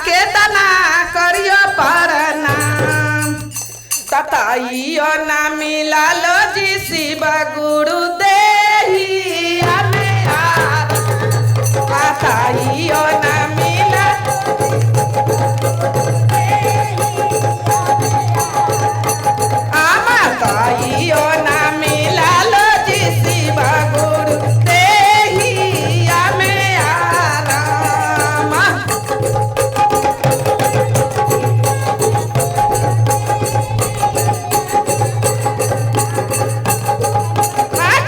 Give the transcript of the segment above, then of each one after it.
के तना करियो प्रणाम। तताइयो ना मिलल जी शिव गुरु देही हमें ताइयो ना मिला आमा ताइयो ना मिलल जी शिव गुरु देही हमें आराम।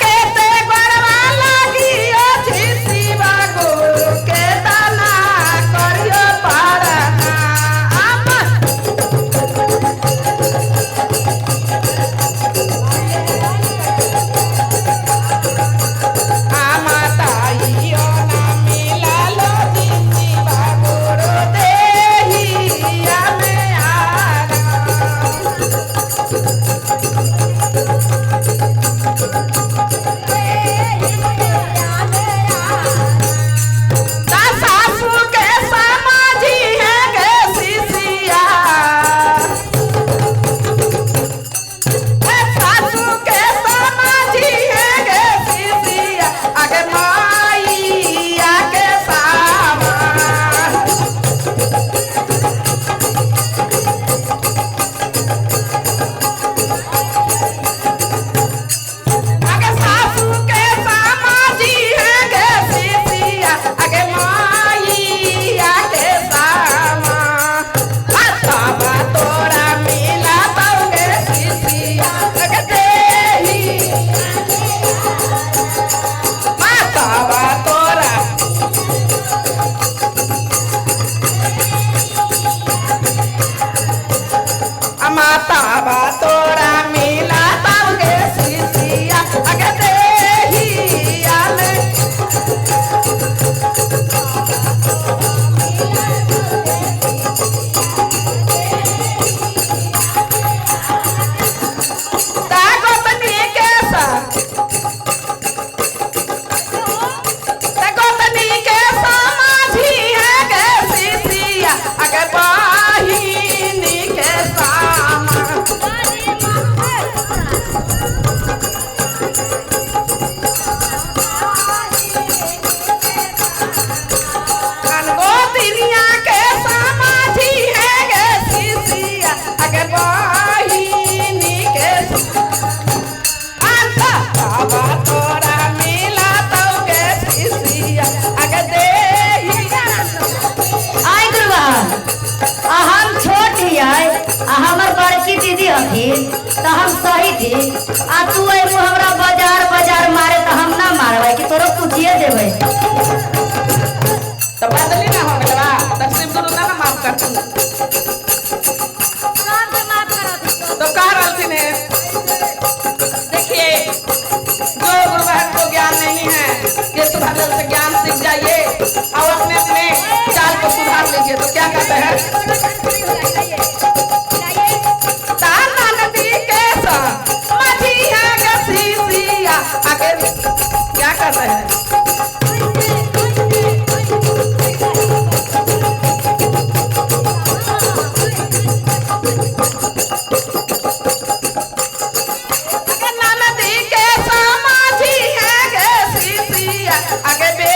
केते गरवा लागियो जी शिव गुरु के तना करियो प्रणाम। आमा ताइयो ना मिलल जी शिव गुरु देही हमें आराम। ता सासू के समाजी है गे सिसिया, हे सासू के समाजी है गे सिसिया, आगे माइया के सामा। आगे सासू के समाजी है गे सिसिया, आगे माइया के सामा। बाबा तोरा मिला पाओगे सिसिया, आगे देही माता तोरा। माता तोरा मिला पाओगे सिसिया, आगे देही आले। तागोतनी के सा तागोतनी के समाधि है गे सिसिया, आगे बाहिनी के सामा। गोतिनिया के समाधि है गे सिसिया, आगे बाहिनी के अंत बाबा तोरा मिला तौगे सिसिया, आगे देही। आय गुरुबहन, आ हम छोट हियै आ हमर बड़की दीदी हथिन त हम सही थी, आ तू अयबू हमरा बाजार बाजार मारे त हम ना मारबै कि तोरो पूछिए देबै। तो बदली ना हो गेल बा तब शिव गुरु ना ना माफ करतू। सबके माफ करत। तो कह रहलथिन है, देखिए जो गुरु बहन को ज्ञान नहीं है ये सुधार से ज्ञान सीख जाइए और अपने अपने चाल को सुधार लीजिए। तो क्या कहते हैं, ताना नदी के सा मझी है गे सिसिया, आगे क्या कर रहे हैं। आगे नदी के समाधि है गे सिसिया, आगे बे